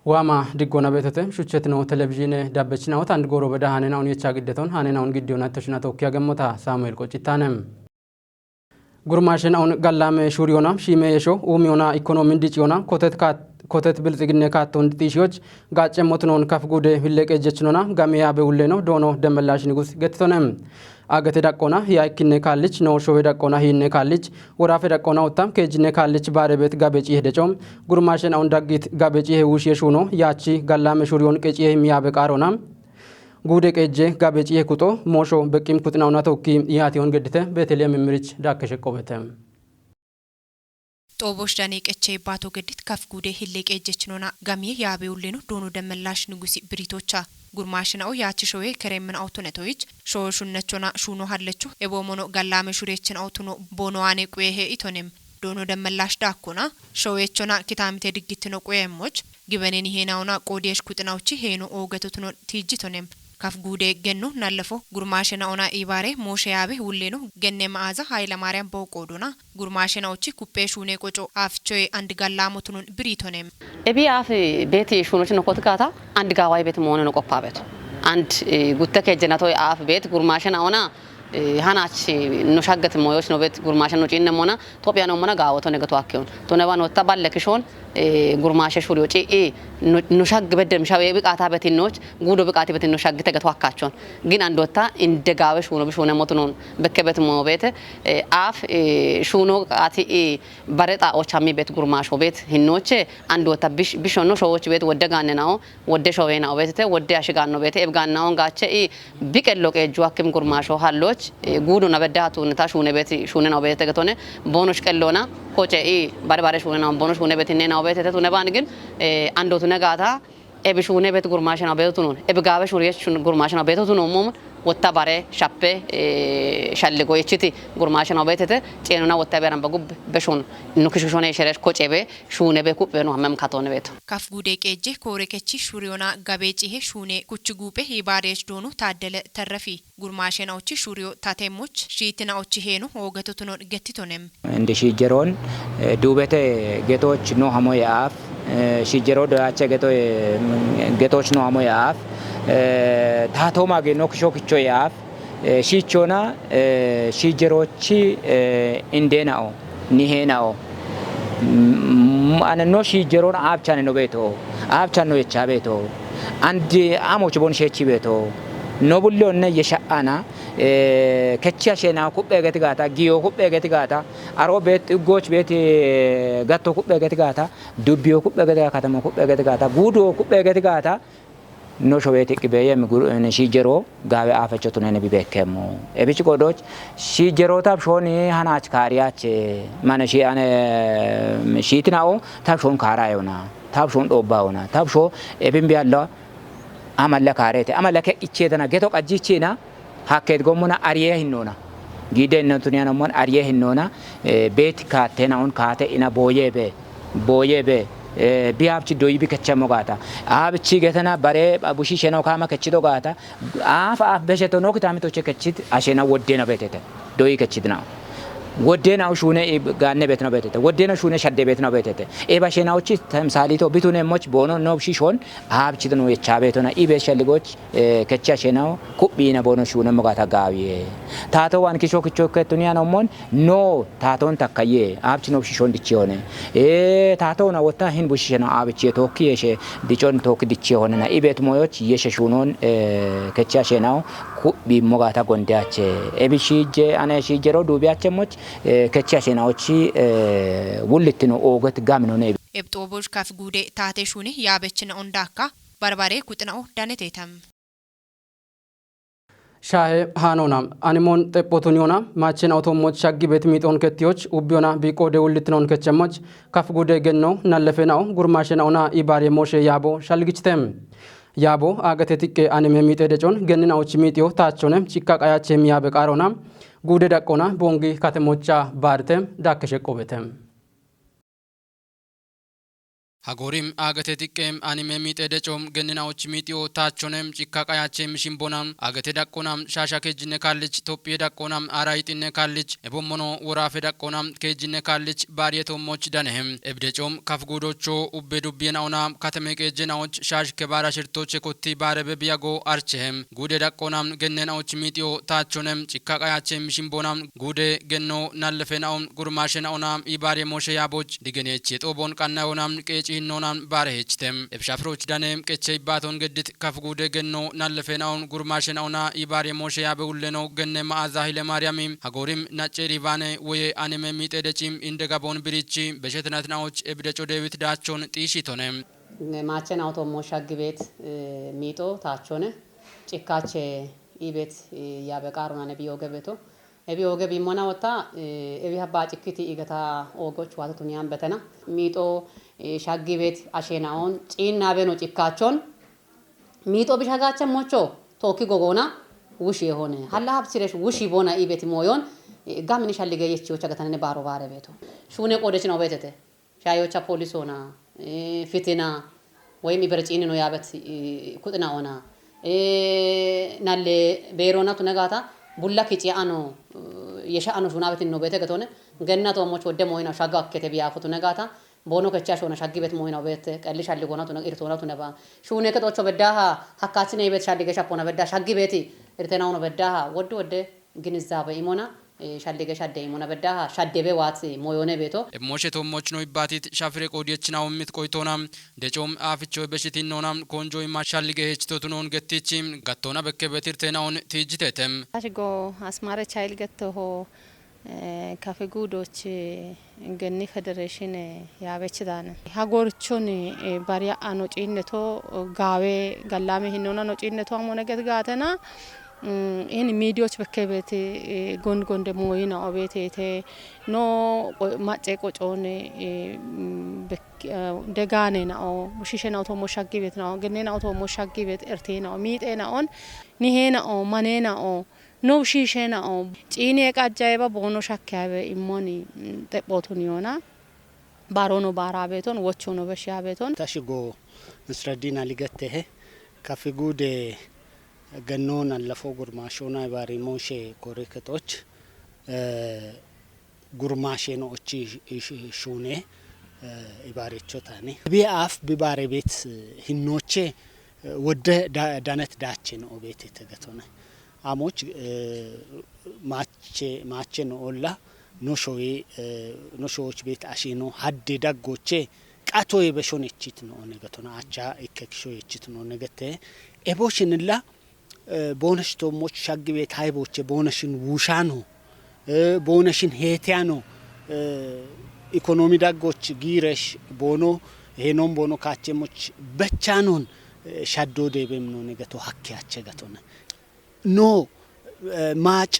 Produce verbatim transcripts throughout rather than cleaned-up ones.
Waama diggoona beetote shuchchetino televizhiine dabbechinahot and gooro beda haanena un yecha giddeton haanena un giddiyoona ittoshina tookkiya gemmota Saamu'eel Qoccitaanem. Gurmaashen aun gallaame shuuriyoona shiime yesho uumiyona ikkonoomin diciyoona kotet kat-, kotet bilxiginne kaatton xiishiyoch gaaccemmotunoon kaf guude hilleqe jechinona gamiya bewulleno doono Demmellaash Nigus gettitonem. Agete daqqoona hiya ikkinne kaallich noo showe daqqoona hiinne kaallich woraafe daqqoona uttam keejjinne kaallich baare beet gabe ciihe deco gurmaashen aun daggit gabe ciihe wuushiye shuuno yaachi gallaame shuuriyoon qeciye himiyaabe qaarona. Guude qeejje gabe ciihe kuxo moosho beqqim kuxinauna tokki yaatiyoon geddite Beeteliyeem immirich daakke sheqqobete. Xoobosh dane qechche baato geddit kaf guude hille qeejjechinona gamiye yaabe ulleno doono Demmellaash Nigusi biritocha. Gurmaashena'o yaachi showe kereemmina'o tunetoyich showe shunnechona shuuno hallecho eboomono gallaame shureechina'o tuno boono aane quyehe itonem. Doono Demmellaash daakkona showechona kitaamite diggittino quyeemmoch gibeneni heenaona qoodiyesh kuxina'ochi heeno oogeto tuno tiijjitonem. Kaf guude genno nallefo gurmaashena'ona ibaare mooshe yaabe ulleno genne Ma'aaza Hayilamaariyam boo qoodona gurmaashena'ochi kupphe shuune qoco aafchoye and gallaamo tunon biriitonem. Ebi aaf beeti shuunochi nokkot gaata and gaaway beet moone no qoppa beet. And, eh, gutte keejjenatoy aaf beet gurmaashena'ona, eh, hanach no shagget moyoch no beet gurmaashen no ciinne mona Tophiya no mona gaawoto ne geto akkeyon. Tuneba notta balle kishoon, eh, gurmaashe shuuriyo ci'i no, no shagg beddem shawe biqaata betinnoch guudo biqaati betinno shaggite geto akkaachon. Gin andotta inde gaawe shuuno bi shuune motunon bekke bet mo beete, eh, aaf, eh, shuuno qaati, eh, bare xaa'och hammi beet gurmaasho beet hinnoche andotta bish-, bishonno showoch beet wodde gaannena'o, wodde showeena'o beetete, wodde ashigaanno beete, ebgaanna'on gaache i biqello qeejju akkim gurmaasho halloch, eh, guudo nabedda tuuneta shuune beet, shuunena'o beetete getone, boonosh qellona, koce i bare bare shuunena'o boono shuune beetinnena'o beetete tune baan gin, eh, ando tune gaata, ebi shuune beet gurmaashena'o beeto tunon, ebi gaawe shuuriye shun-, gurmaashena'o beeto tunon mom, wotta bare shappe, eh, shalligo yechiti gurmaashena'o beetete, ceenona wotta beeran bagub beshun, nukishushone sheresh koce be, shuune be kupphe no hammem katone beeto. Kaf guude qeejje koore kechi shuuriyoona gabe ciihe shuune kuchi guuphe hibaarech doono Taaddele Terrefi. Gurmaashena'ochi shuuriyo tatemmoch shiitina'ochi heeno oogeto tunon gettitonem. Indi shiijjeroon, eh, duubete getoch no hamoye aaf, eh, shiijjeroo doyaache geto, eh, getoch no hamoye aaf, eh, taatooma ge no kisho kichoye aaf, eh, shiichoona, eh, shiijjeroochi, eh, indeena'o, niheena'o. Mm, ane no shiijjeroon aabchane no beeto, aabchan no yecha beeto. And amoch bon sheechi beeto. No bulle onne yesha'ana, eh, kechi ashena kupphe geti gaata, giyo kupphe geti gaata, aro beet, iggoch beet, eh, gatto kupphe geti gaata, dubbiyo kupphe geti gaata, katamo kupphe geti gaata, guudo kupphe geti gaata, no showe tiqqi beeyem gur-, ne shiijjero gaawe aafecho tunene bibeekkemmo. Ebich qodoch shiijjero tabshooni hanach kaariyache, mane shi ane, shiitina'o tabshoon kaarayona, tabshoon dhoobbayona, tabsho ebin biyalla amalla kaarete, amalla keqqichedana, geto qajjichina, hakkeet gommona ariye hinnoona. Giide inno tuniyan ommon ariye hinnoona, eh, beet kaatena un kaate ina booye be, booye be, eh, bi aabchi doyi bi kechemmo gaata. Aabchi getena bare bushiisheno kaama kechido gaata. Aaf aaf besheto no kitaamitoche kechit ashena woddena beetete. Doyi kechidna. Woddena u shuune i gaanne beetno beetete. Woddena shuune shadde beetno beetete. E bashena uchi temsalito bitunemmoch boono no shishon aabchi no yecha beetona. I be shalligoch eh, kechi ashena kupphi ina boono shuunemmo gaata gaawiye. Taato wan kisho kicho ketuniyan ommon no taaton takkaye. Aabchi no shishon dichiyone. Eh, taato na wotta hin bushiisheno aabchi tookki yeshe dichon tookki dichiyonena. I beet moyoch yeshe shuunon, eh, kechi ashena kupphi immo gaata gonde ache. Ebi shiijje, ane shiijjero duubi achemmoch, eh, kechi ashena ochi, eh, wullittino ooget gaminone. Ebxooboch kaf guude taate shuune yaabechina ondaakka barbare kuxina'o daneteetam. Shaahe haanona, animon xephotun yoona, maachena otommoch shaggi beet miixon kettiyoch, ubbiyona biiqoode wullittinon kechemmoch, kaf guude genno, nallefena'o, gurmaashena'ona ibaariye mooshe yaabo shalgichitem. Yaabo aagate tiqqe anime miixe decon, gennina'och miixiyo taachone, chikka qayache miyaabe qaarona, guude daqqona, bongi katemocha baarite, daakke sheqqobetem. Hagorim agate xiqqem anime mixe decom genninaoch mixiyo tachone cikka qayache mishimbona agate daqqona shasha kejjinne kallich tophiye daqqona arayxinne kallich ebommono worafe daqqona kejjinne kallich bariyetommoch danehem ebdecom kafgudocho ubbe dubbiyenaona katame qeejjenaoch shash kebara shirtoche kotti barebe biyago archehem gude daqqona gennenaoch mixiyo tachone cikka qayache mishimbona gude genno nallefenao gurmashenao na ibare moshe yaboch digenechi xobon qannayona qeeci hinnona bare hechite ebshafiroch dane qeche ibbaton geddit kafgude genno nallefenao gurmashenao na ibare moshe yabe ulleno genne ma'aza hile mariyami hagorim nacce rivane woye anime mixe decim inde gabon birichi beshetinatinaoch ebdeco dewit dachon xishitone. Maache naoto mo shaggi beet miixo taachone cikkaache iibet yaabe qaarunane bi yooge beeto ebi yooge biimmona wotta ebi habba cikkiti igata oogoch waata tuniyan betena miixo shaggi beet asheenaoon ciinnaabeno cikkaachon miixo bishagaacha mocho tookki gogoona wushi yehoone halla habsiresh wushi boona iibeti mooyon gamini shallige yechiyocha gatanane baaro baare beeto shuune qoodechina obeetete shaayocha poolisoona fitina woyim iberciini no yaabet kuxinaoona nalle beeroona tune gaata bulla kiciya ano yesha ano shuunabetin no beete getone genna toomoch wodde mooyina shagga akkete biyaafu tune gaata boono kecha shoona shaggi bet mooyina beete qelli shalli goona tune irtoona tune ba shuune kexocho beddaha hakkaachine ibet shalli gesha poona bedda shaggi beeti irtenaono beddaha woddu wodde ግንዛቤ ኢሞና ሻልዴ ገሻ ደ ኢሞና በዳ ሻዴቤ ዋት ሞዮኔ ቤቶ Ebmoshe tommoch no ibbatit shafire qoodiyechinawo mit qoytona decom aaficho ebeshitinona konjo imma shallige hechitotunon gettichi gattona bekke betirtenaon tiijjitetem. Ashgo asmare chayil gettoho kafe guudoch genni federeeshin yaabechidaane. Ha gorchon bariya ano ciinneto gaawe gallame hinnona no ciinneto amone get gaatena in miidiyoch bekke beete gon gonde mooyina obeetete no macce qocoone degaane nao bushishe nao toommo shaggi beet nao genne nao toommo shaggi beet erte nao miixe naon nihe nao mane nao no bushishe nao ciine qajjayeba boono shakkeyabe immoni xephootun yoona baarono baaraabeeton wochono beshiyaabeeton. Tashigo Nasreddin Ali Gettehe kafigude gennoon allafoo gurmaashoona ibaari mooshe koriketoch gurmaasheeno ochi shuune ibaarichotaani. Bi aaf bi baare beet hinnoche wodde danet daachen obeete tegetone. Amoch maache maache no olla no shoye no showoch beet ashino hadde daggoche qatoye beshon echit no one getona acha ikke kisho echit no one gete ebo shinilla boonash toommoch shaggi beet hayboche boonashin wushano boonashin heetiyano ikonomi daggoch giiresh boono heenon boono kaachemoch bechanon shaddo deebem no one geto hakke ache getona. No maac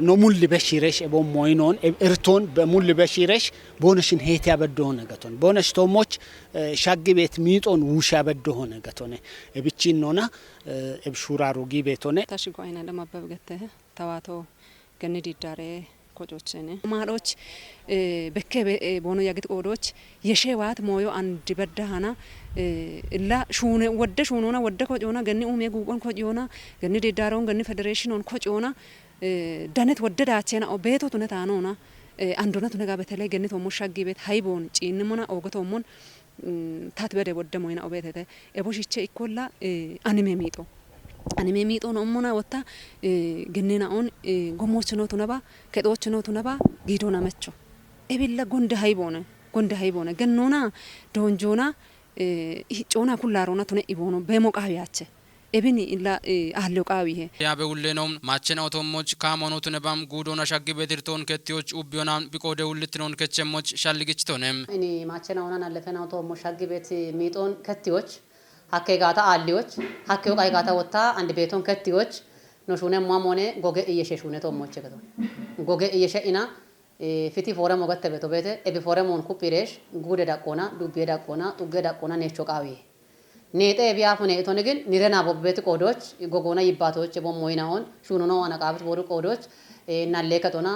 no mulli beshiiresh ebon mooyinoon ertoon be mulli beshiiresh booneshin heetiya beddoon egaton boonesh toommoch shaggi beet miixoon wuushiya beddoon egatone ebichin noona ebshuura rugi beetone. Tashi go'ayna dama bebgette tawato ganni diddare kocochene maadhoch bekke boono yagit qoodhoch yeshe waat mooyo andi bedda hana illa shuune wodde shuunona wodde kocoona ganni uume guuphon kocoona ganni diddaroon ganni federeeshinon kocoona danet wodde daachena o beeto tune taanoona andona tune ga beteley ganni toommo shaggi bet hayboon ciinnimona oogo toommon tat bede wodde moyna o beetete ebo shiche ikkolla anime miixo anime miixo noommona wotta gennena on gommochino tunaba kexoochino tunaba giidona mecho ebilla gonde hayboone gonde hayboone gennona doonjoona icoona kullaarona tune iboono beemo qaawiyaache ebini illa aalleyo qaawihe. Yaabe ulleno maachena otoommoch kaamono tunebam guudona shaggi bedirtoon kettiyoch ubbiyona biqoode ullittinon kechemmoch shalligichitone. Ini maachena onan allefena otoommo shaggi bet miixoon kettiyoch hakke gaata aalliyoch hakke oqay gaata wotta andi beeton kettiyoch no shuune mamone goge iyeshe shuune toommoche gedo goge iyeshe ina fiti fooremo gatte beto beete ebi fooremoon kuphireesh guude daqqoona dubbiye daqqoona xugge daqqoona neecho qaawiye neexe ebi aafo nee'itoni gin nirena bobbeti qoodoch gogoona yibbaatoche bommoyinaon shuunono ana qaabit boodu qoodoch nalleekexona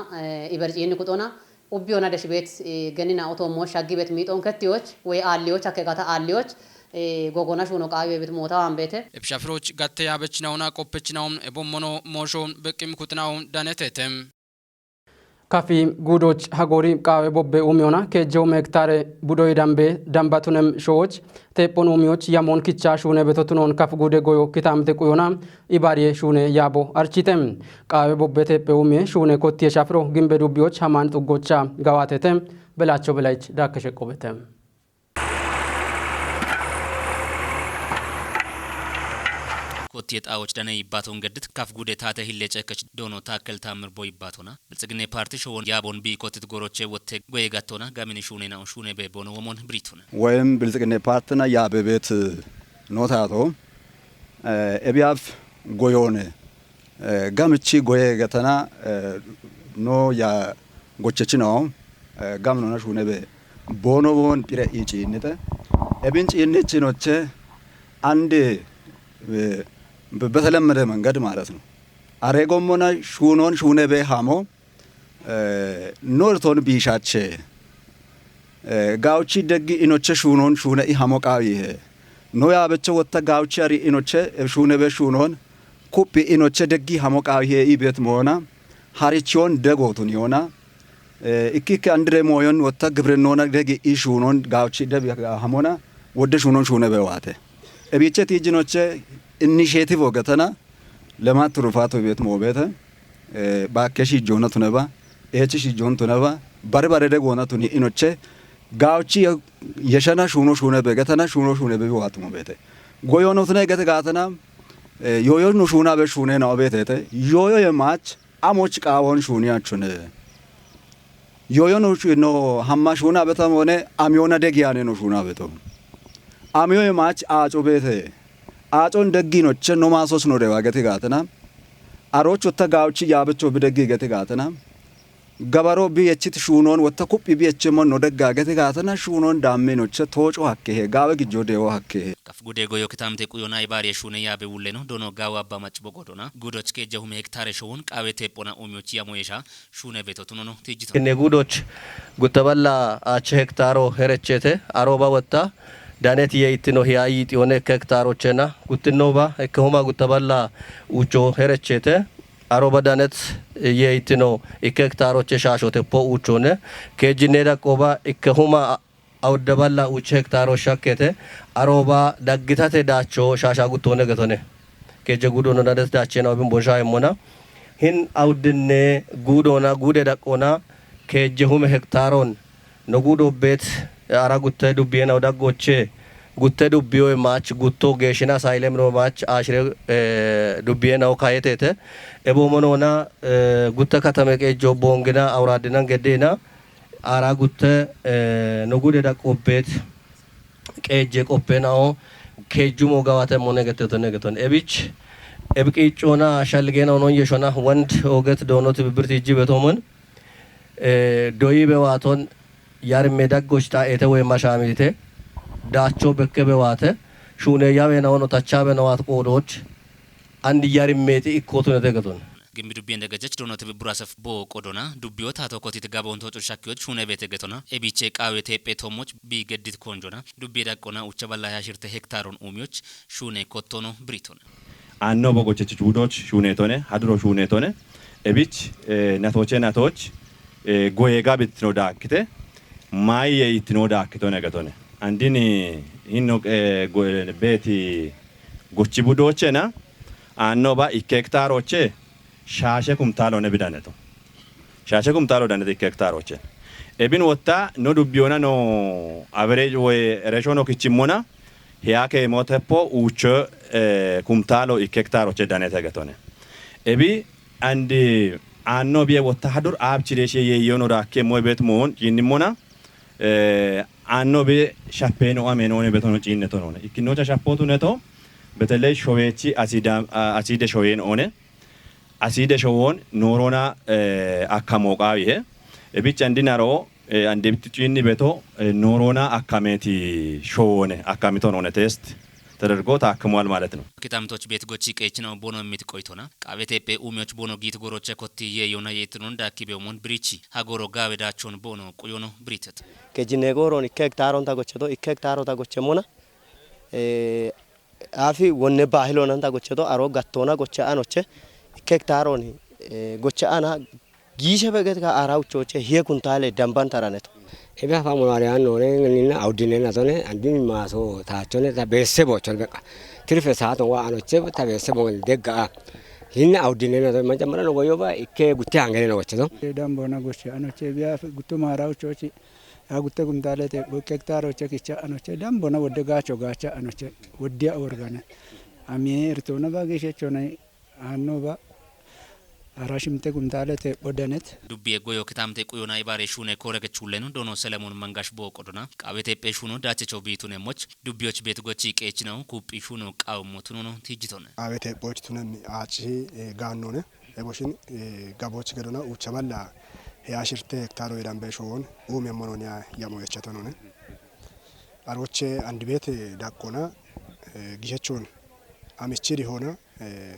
iberciinni kuxona Ubbi ona desh bet, eh, genina oto mo shaggi bet miton kettiyoch, we alliyoch, akke gata alliyoch, eh, gogona shuno qawi bet mota ambete. Ebshafiroch gatte yabechinauna qoppechinaun ebommono moshon beqqim kutinaun danetetem. Kafi guudoch hagoori qaawe bobbe umiyoona keejjewu meektaare budoyi dambe dambatunem showoch teephon umiyoch yamoon kicha shuune betotunoon kaf guude goyo kitaamte quyona ibaariye shuune yaabo architem. Qaawe bobbe teephe umiye shuune kottiye shafiro gimbe dubbiyoch hamaan xuggocha gawaatete. Belaacho Belayich daakke sheqqobete. Kotti yexaawoch dane yibbaatoon geddit kaf gude taate hille ceekkech doono taakkel taammir bo yibbaatoona. Bilxiginne paarti showon yaabon bii kottit goroche wotte goye gattoona gamini shuune na'o shuune be boono womon biriitona. Woyim bilxiginne paartina yaabe beet noo taato, eh, ebiyaaf goyoone, eh, gamichi goye gatana, eh, noo ya gochechinaw, eh, gamnona shuune be boono womon phire i ciinnite. Ebin ciinnichinoche አንድ፣ እ፣ በ-፣ በተለመደ መንገድ ማለት ነው። አሬጎሞና ሹኖን ሹኔ ቤ ሃሞ፣ እ፣ ኖርቶን ቢሻቼ፣ እ፣ ጋውቺ ደጊ ኢኖቼ ሹኖን ሹኔ ኢሃሞ ቃዊሄ። ኖ ያበቸ ወተ ጋውቺ አሪ ኢኖቼ ሹኔ ቤ ሹኖን ኩፒ ኢኖቼ ደጊ ሃሞ ቃዊሄ ኢቤት መሆና ሀሪቺዮን ደጎቱን ይሆና Ee, ikki ikki andire mooyon wotta gibrinnoona degi i shuunon gaawchi debi hamona wodde shuunon shuune bewaate. Ebiiche tiijinoche initiative ogetana lemaa turufaato beet moobeete, ee, baakke shiijjoona tuneba, eechi shiijjoon tuneba, bare bare degoona tuni inoche gaawchi ye-, yeshana shuuno shuune begetana shuuno shuune bebi waatu moobeete. Goyoonotune gete gaatana, ee, yooyo nu shuuna be shuune na obeeteete. Yooyo ye maach amoch qaawon shuuni achune. Yooyo no shu-, no hamma shuuna betamone amiyona degiyane no shuuna beto. Amiyoye maach aaco beete. Aacon degginoche no maasos no dewa geti gaatana. Aroch wotta gaawchi yaabecho bi deggi geti gaatana. Gabaro bi yechit shuunon wotta kuphi bi yechemo no degga geti gaatana shuunon daamminoche tooco hakkehe gaawe gijjo deewo hakkehe. Kaf gude goyo kitaamte quyona ibaariye shuune yaabe wulleno doono gaawe abba mac bogodona. Gudoch keejje hume hektaare showon qaawe teephona umiyoch yamo yesha shuune beto tunono tijjito. Kinne gudoch gutta balla aache hektaaro herechete arooba wotta danet ye ittino hiya yiixiyone ikke hektaarochena guttinnoba ikke huma gutta balla ucho herechete arooba danet ye ittino ikke hektaaroche shaashote po uchone keejjinne daqqooba ikke huma awudde balla uche hektaaro shakkete arooba daggitate daacho shaasha guttoone getone. Keejje guudono dades daachena obin bonsha hemmona. Hin awuddinne guudoona guude daqqoona keejje hume hektaaron no guudo beet ara gutte dubbiyenaw daggoche gutte dubbiyoy maach gutto geeshina saylem no maach ashire, eh, dubbiyenaw kayetete. Ebo monona, eh, gutte katame qeejjo boongina awuradinan geddina Ara gutte, eh, no gude da qoppet, qeejje qoppe na'o, keejjumo gawate mone getteto ne geton. Ebich, ebi qiiccona shalgena onon yeshona wand oget doonoti bibirti ijji betomun, eh, doyi be waaton yarme daggoch ta ete woy mashamite, daacho bekke be waate, shuune yawe na ono tachabe na waat qoodoch, and yarmeti ikkotune te geton. Gimbi dubbiyen degejech dono tibi burasef bo qodona, dubbiyo tato kotit gabon to cur shakkiyoch shune bete getona, ebiche qawe tepe tomoch bi geddit konjona, dubbi daqqona ucha balla ya shirte hektaron umiyoch shune kottono britona. Anno bogochech wudoch shune tone, hadro shune tone, ebich, eh, natoche natoch, eh, goye gabit no dakkite, maye itno dakkito ne getone. Andini hinno, eh, go-, beti gochi budochena, anno ba ikke hektaroche, shaashe kumtaalo ne bidaneto. Shaashe kumtaalo daneto ikke hektaroche. Ebin wotta no dubbiyona no average woy resho no kichimona, hiya ke mo teppo ucho, eh, kumtaalo ikke hektaroche danete getone. Ebi andi anno biye wotta hadur abchire she ye yono rakke moy bet mon, yinnimona, eh, anno be shappeno ame none betono cinne tonone. Ikkinocha shappotu neto, beteley showechi asida, a-, aside showen one. Aside showon norona, eh, akkamo qawihe. Ebich andi naro, eh, andi bitti cinni beto, eh, norona akkameti showone, akkamito none test. ተደርጎ ታክሟል ማለት ነው። Kitamtoch bet gochi qeechinaw bono mit qoytona. Qaabete pe umiyoch bono giit goroche kotti ye yona yetnon dakki be umon birichi. Hagoro gawe dachon bono quyono biritet. Kejine goron ikke hektaron ta gocheto, ikke hektaro ta gochemona. Eh, afi wonne bahilo nan ta gocheto, aro gattona goche anoche. Ikke hektaron, eh, goche ana giishe begetka ara uchoche hiye kuntale damban taraneto. Ebe afa monare anone nina audine natone andin maso tachone ta bese bochon beka. Tirfe saaton wa anoche ta bese bo degga. Hinna audine natone majamara no goyoba ikke gutte angene no gocheto. Dambona goche anoche bia gutto mara uchochi. Ya gutte kuntale te go hektaro che kicha anoche dambona wodde gacho gacha anoche. Wodde organe. Ami ertona ba giishe chonai. Annoba arashimte kuntale te bodanet. Dubbiye goyo kitamte quyona ibare shune korege chulleno dono Selemon Mangash bo qodona. Qaabete pe shuno dachecho bitune moch. Dubbiyoch bet gochi qeechinaw kuphi shuno qaw motunono tijjitone. Qaabete boch tunen aachi, eh, gaannone. Eboshin, eh, gaboch gedona ucha balla he ashirte hektaro idan be showon. Umi mononya yamo echetonone. Aroche andibete daqqona, eh, gishechon. Amichidi hona, eh,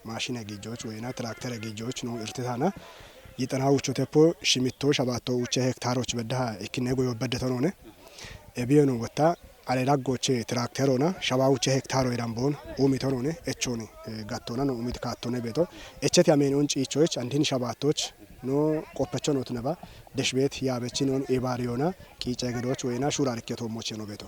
mashine gijoch weyna traktere gijoch no irtetana. Yitana ucho tepo shimitto shabatto uche hektaroch beddaha ikkine goyo beddetonone. Ebiyeno wotta ale daggoche trakterona shaba uche hektaro idan bon umitonone echoni, eh, gattona no umit kattone beto. Echeti amen un ciichoch andin shabattoch no qoppecho no tuneba. Deshbet yabechi non ebariyona qiice gedoch weyna shura rikketo moche no beto.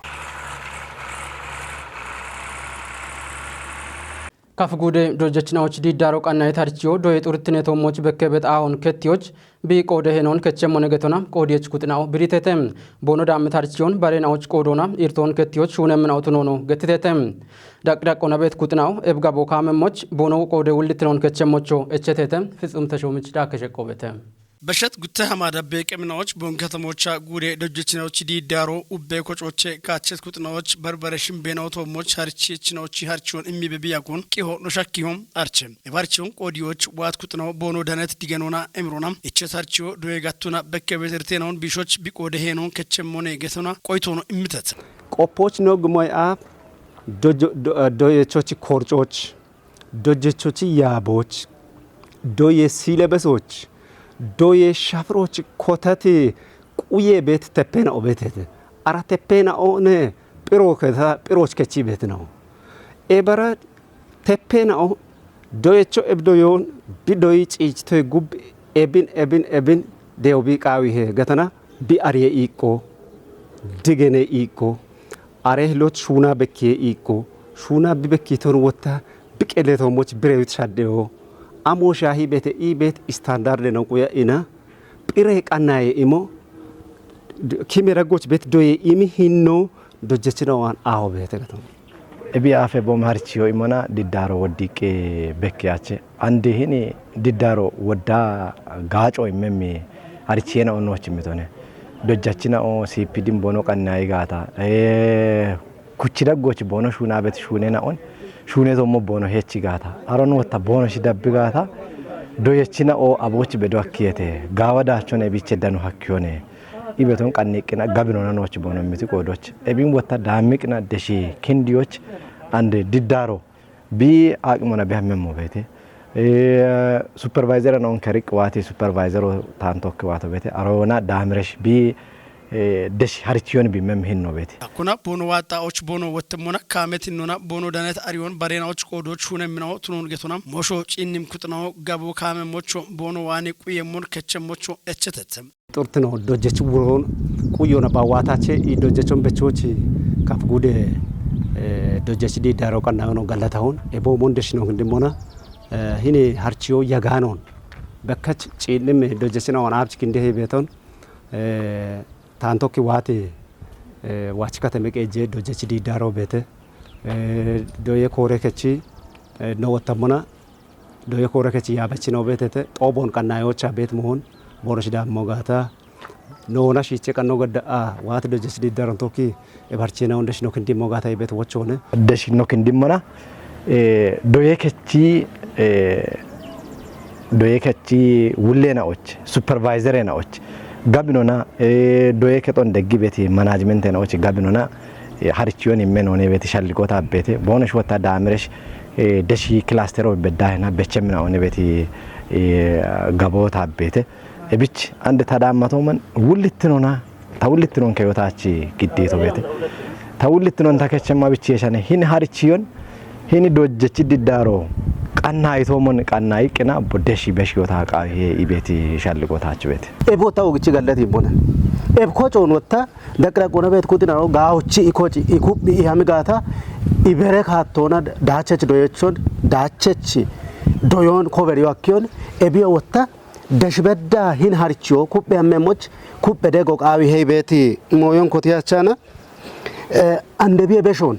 Kaf gude dojechinawoch diddaro qannayet harchiyo doye xurtine tommoch bekkebet aahon kettiyoch bi qoode henon kechemmo negetona qoodiyech kuxinawo biritete. Bono dammit harchiyon barenawoch qoodona irton kettiyoch shuunemminawo tunono gettitete. Daqdaqona bet kuxinawo ebgabo kaamemmoch bono qoode wullitinon kechemmocho echetete. Fitsum Teshomich daakesheqqobete. Beshet gutte hamada beeqeminawoch bon katamocha gude dojechinawoch diddaro ubbe kocoche kaachet kuxinawoch barbare shimbenawo tommoch harchiechinawoch harchiyon immi bebiyakon qiho no shakkiho arche. Ebarchiyon qoodiyoch waat kuxinawo bono danet digenona emirona echet harchiyo doye gattona bekkebet ertenawon bishoch bi qoode henon kechemmone getona qoytono immitet. Qoppoch no gumoy aap dojo-, do-, eh, doyechochi korcoch, dojechochi yaaboch, doye silebesoch, doye shafroch kotati quye bet teppena obetete. Ara teppena one phiro keta, phiroch kechi betnawo. Ebara teppena o doyecho ebdoyon bi doyi ciichtoy gub ebin, ebin, ebin dew bi qaawi he gatana bi ariye iiqqo, digene iiqqo, are hilot shuuna bekkiye iiqqo, shuuna bi bekkiton wotta bi qeleto moch birewit shaddeyo. Amo shaahi bete i bet istandarde no quya ina, phire qannaye imo, d-, kimera goch bet doye imi hinno, dojechina waan aaho bete gato. Ebi afe bom harchiyo imona diddaro woddiqqe bekkiyache. Andi hini diddaro wodda gaaco immemmi harchiyena onnochi mitone. Dojjachina o siipidin bono qannayi gaata. Eh, kuchi daggochi bono shuuna bet shuunena on. Shuune tommo bono hechi gaata. Aron wotta bono shi dabbi gaata. Doyechina o abochi bedo akkiyete. Gaawa daachone biche danu hakkiyone. Ibeton qanniqqina gabinona noochi bono miti qoodoch. Ebin wotta daammiqina deshi kindiyoch ande diddaro bi aqimona bi hammemmo beete. Eh, supervisor non keriq waati supervisor o taantokki waato beete. Arona daamiresh bi, eh, desh harichiyon bi mem hinno beete. Kuna bono waata och bono wotte mona kaamet innona bono danet ariyon barena och qoodoch hunemminawo tunon getona. Mosho cinnim kuxnawo gabo kaame mocho bono waane quye mon keche mocho echetet. Xurtino dojjech wuron quyona bawatache i dojjechon bechochi kaf gude, eh, dojjech di daro qannayono gallatahon. Ebo mon deshino hindimona, eh, hini harchiyo yaganon. Bekkach ciinnime dojjechina wan abch kinde he beton, eh, taantokki waati, eh, wach kateme qeje dojjech di daro bete, eh, doye kore kechi, eh, no wottamona, doye kore kechi yabechino betete, xobon qannayocha bet mohon, bono shidammo gata, nona shiche qanno gadda a, waati dojjech di daron tokki, e barchena on deshino kindimmo gata ibet wochone. Deshino kindimmona, eh, doye kechi, eh, doye kechi wullena och, supervisor na och. Gabinona, eh, doye keton deggi beti management na och gabinona, Harichiyon imme noone beeti shalliqota abbeete. Boonosh wotta daamiresh, eh, deshi kilastero beddaahina bechemina one beeti, eh, gaboota abbeete. Ebich ande tadaammatooman wullittinona, ta wullittinonke yotaachi giddeeto beete. Ta wullittinon ta kechemma bichi yeshane. Hin harichiyon, hin dojjechi diddaro qanna itoomon qanna iqqina bo deshi besh yota qaawi he ibeeti shalliqotaachi beete. Ebo ta ogichi gallati imbona. Eb kochoon wotta daqiraqoona beet kuxinaro gaawchi ikochi ikuphi ihami gaata ibere kaattoona daachech doyechon daachech doyon koberiyo akkiyon ebiyo wotta deshbedda hin harichiyo kuphe ammemoch kuphe dego qaawi hei beeti mooyon kotiyachana, eh, andebiye beshon,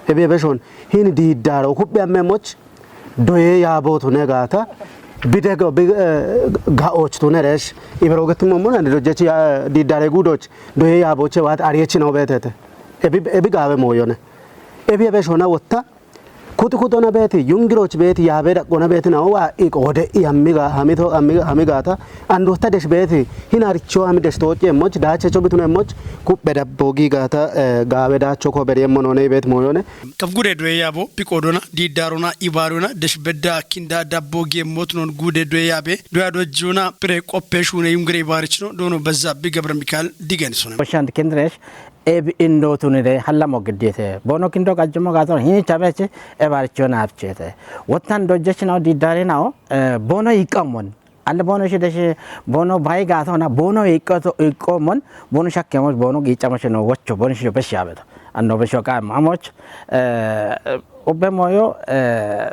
ebiye beshon hin diiddaro kuphe ammemoch doye yaabotu ne gaata bidego bi, eh, gaoch tu ne resh ibero getum mon ande dojjechi ya diiddare gudoch doye yaaboche waat ariyechi no beetete. Ebi, ebi gaawe mooyone. Ebiye beshona wotta kuti kutona beeti yungiroch beeti yaabe daqona beeti na wa iqode iyammiga hamito ammiga hamigata andotta desh beeti hin haricho hami desh tooche moch daache chobitune moch kuphe dabbo gigata, eh, gaawe daacho ko beriye monone beet mooyone. Kaf gude doye yaabo piqodona diiddarona ibarona desh bedda kinda dabbo giye motnon gude doye yaabe doya dojjona pire qoppe shune yungire ibarichno dono bezza bi gabra mikael digen sone. Oshand kendresh ebi indotunire hallamo giddiete. Bono kindo gajjumo gaatona hin chabeche ebarichona abchete. Wottan dojjechinaw diiddarinaw, eh, bono iqamon. Alle bono shi deshi bono bai gaatona bono iqato iqomon bono shakkemos bono gichamo shino wocho bono shi beshi abeto. Anno besho ka mamoch, eh, ubbe moyo, eh,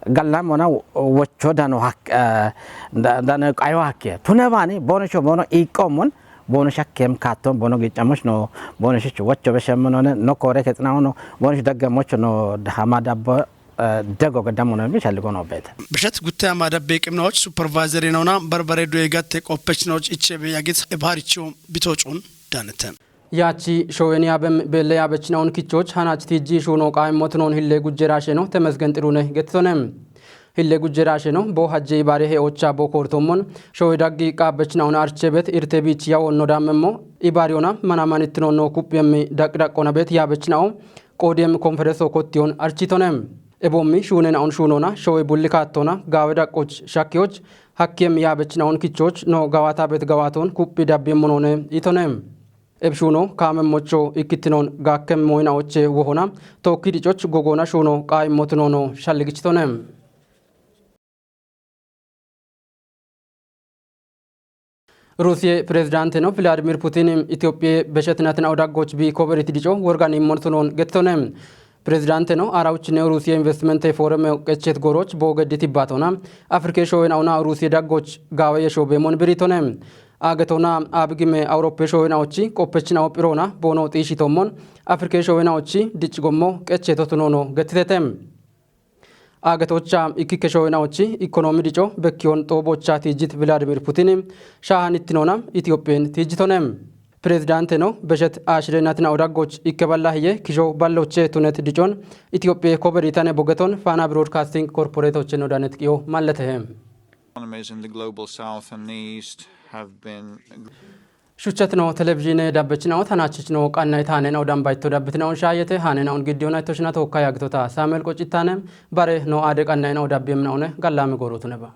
gallamona wocho dano hak, eh, da-, dano qayo hakke. Tune bani bono sho bono iqomon bono shakkem katon bono gichamos no bono shi wocho beshem no no kore ketsna no bono shi dagga mocho no hama dabbo, eh, dego gadamo no mi shalgo no bet. Bishat gutte hama dabbe qimnaoch supervisor nona barbare do egatte qoppech noch ichebe yagit ebharicho bitochun danete. Yaachi showen yaabem belle yaabechinaun kichoch hanach tijji shuno qaim motnon hille gujjera sheno temesgen xirune getitonem. Hille gujjera sheno bo hajje ibare he ocha bo kortomon showe daggi qaabechinaun archebet irte bich yawon no dammemmo ibariona mana manittino no kuppiyemmi daq daqona bet yaabechinao qodiyem konferenso kottiyon architonem. Ebommi shunen aun shunona showe bulli kattona gawe daqoch shakkiyoch hakkiyem yaabechinaun kichoch no gawata bet gawaton kuppi dabbi monone itonem. Eb shuno kaamem mocho ikkittinon gakkem moyna oche wohona tokki dicoch gogona shuno qaim motinono shalligichitonem. Rusiye pirezidaanteno Vladimir Putin Itophiye beshetinatin awdaggoch bi koberiti dico worgan immon sunon gettonem. Pirezidaanteno arawuchine Rusiye investimente foreme qechet goroch bo geddi tibbatona Afrike showen awna Rusiye daggoch gawe yesho bemon biritone. Agetona abigime Awuroppe showen awchi qoppechin awpirona bono xishitommon Afrike showen awchi dic gommo qechetotunono gettitetem. Agatocha ikkike shoynawochi ikonomi dico bekkiyon xoobocha tijjit Vladimir Putin shahan ittinona Itiyophiyen tijjitonem. Pirezidaanteno beshet ashirenatinaw daggoch ikke balla hiye kisho balloche tunet dicon Itiyophiye koberitane bogeton Fana Broadcasting Corporate ocheno danet qiyo malletehe. Economies in the global south and east have been Shuchatino televizhine dabbechinawo tanachichino qannay taanena udan bayto dabbitinawo shayete hanena un giddiyona itoshina tookka yagitota Samuel Qocitane bare no ade qannayna udabbiyemna une gallami gorutuneba.